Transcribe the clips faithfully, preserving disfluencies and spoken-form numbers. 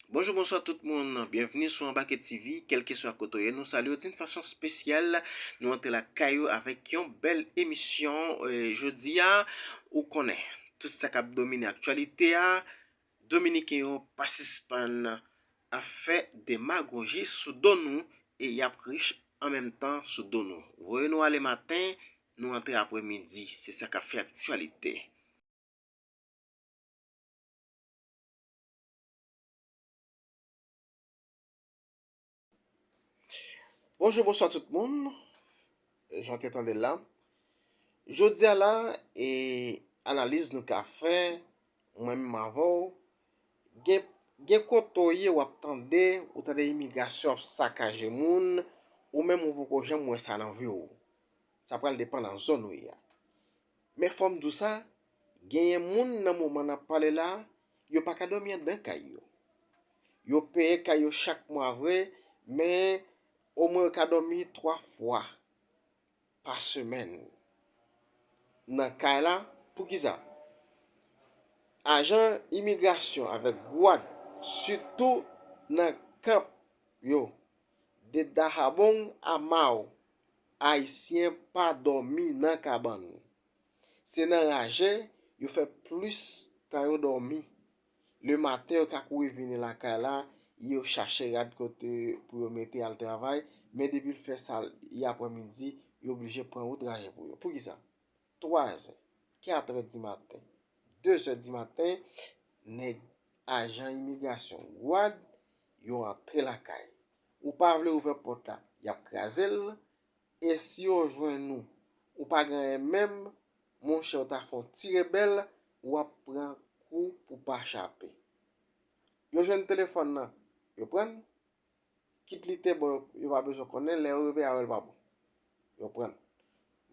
Bonjou, bonswa tout moun. Byenvni sou Anbake T V. Kèlkeswa kote w ye, nou salye w d'une façon spéciale. Nou antre lakay ou avèk yon bèl emisyon. E, jodi a, ou konnen, tout sa k ap domine aktyalite a, Dominiken yo pa sispann ap fè demagoji sou do nou e y ap rich an menm tan sou do nou. Voye nou ale maten, nou antre aprèmidi. Se sa k ap fè aktyalite. Bonjou, bonswa tout moun. Jan w te tande l la. Jodi a la, e, analiz nou ka fè, mwen menm avè w, gen, gen kote w ye, w ap tande, ou tande imigrasyon ap sakaje moun, ou menm ou poko janm wè sa nan vi w. Sa pral depann nan zòn ou ye a. Men fò m di w sa, genyen moun nan moman n ap pale la, yo pa ka dòmi anndan kay yo. Yo peye kay yo chak mwa vre, men omwen yo ka dòmi twa fwa pa semèn nan kay la. Poukisa? Ajan imigrasyon avèk gwad, sitou nan kanp yo, de Dahabong a Mao, Ayisyen pa dòmi nan kabann. Se nan raje yo fè plis tan yo dòmi. Lematen, yo ka kouri vini lakay la, yo chache rad kote pou yo mete al travay, men depi l fè sa, li aprèmidi, yo oblije pran wout raje pou yo. Poukisa? Twa zè, kat è di maten, de zè di maten, nèg ajan imigrasyon, gwad, yo antre lakay. Ou pa vle ouvè pòt la, y ap kraze l. E si yo jwenn ou, ou pa gen anyen menm, monchè, ou ta fè yon ti rebèl, w ap pran kou pou pa chape. Yo jwenn telefòn nan, yo pran l. Kit li te bon, yo, yo pa bezwen konnen, lè yo rive a wè l pa bon. Yo pran l.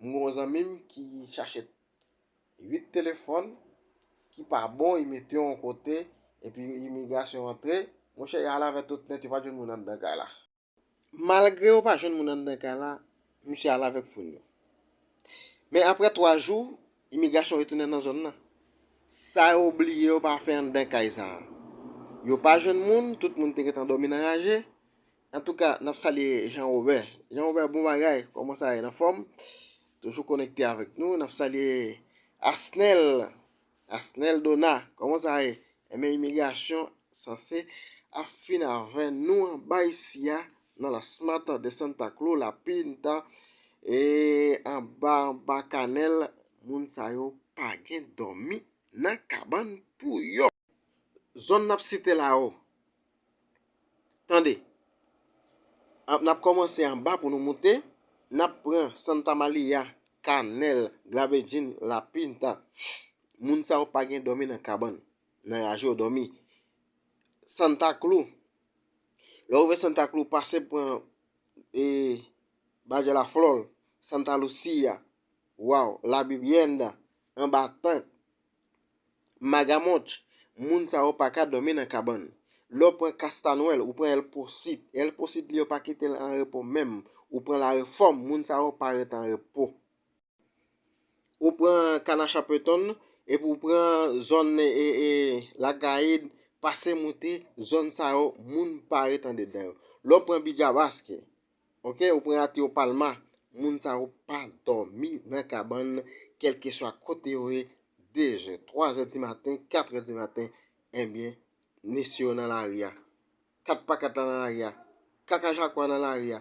M gen yon zanmi m ki chache uit telefòn ki pa bon, li mete yo yon kote, epi imigrasyon antre. Monchè, y al avè tout nèt, yo pa jwenn moun anndan kay la. Malgre yo pa jwenn moun anndan kay la, misye al avèk foul yo. Men apre twa jou, imigrasyon retounen nan zòn nan. Sa yo bliye yo pa fè anndan kay sa a. Yo pa jwenn moun, tout moun te gentan dòmi nan raje. Antouka, n ap salye Jean Robert. Jean Robert, bon bagay, kòman sa ye, nan fòm? Toujou konekte avèk nou. N ap salye Asnel, Asnel Dona, kòman sa ye? Enben, imigrasyon sanse ap fin avè nou anba isi a, nan Las Matas de Santa Cruz, La Pinta, e anba, anba Kanèl, moun sa yo pa gen dòmi nan kabann pou yo. Zòn n ap site la yo. Tande. Ap, n ap kòmanse anba pou nou moute. N ap pran Santa Maria, Kanèl, Glabedin, La Pinta. Moun sa yo pa gen dòmi nan kabann. Nan raje yo dòmi. Santa Cruz. Lè w rive Santa Cruz, pase pran, e, Valle de la Flor, Santa Lucia, waw, La Vivienda, anba tank, Magamot, moun sa yo pa ka dòmi nan kabann. Lè w pran Castanuel, ou pran El Pocit. El Pocit li yo pa kite l an repo menm. Ou pran La Réforme, moun sa yo pa ret an repo. Ou pran Kana Chapleton, epi ou pran zòn, e, e, Lagayid, pase moute, zòn sa yo, moun pa ret andedan yo. Lè w pran Bigabasque, oke, ou pran Atrio Palma, moun sa yo pa dòmi nan kabann, kèlkeswa kote yo ye, de zè, twa zè di maten, kat è di maten, ebyen, mesye yo nan lari a. Kat pa kat la nan lari a, kaka jako a nan lari a,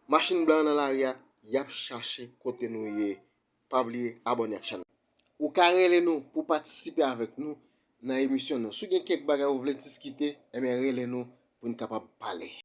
machin blan an nan lari a, y ap chache kote nou ye. Pa bliye abòne ak chanèl. Ou ka rele nou pou patisipe avèk nou nan emisyon nou. Si w gen kèk bagay ou vle diskite, ebyen rele nou pou n kapab pale.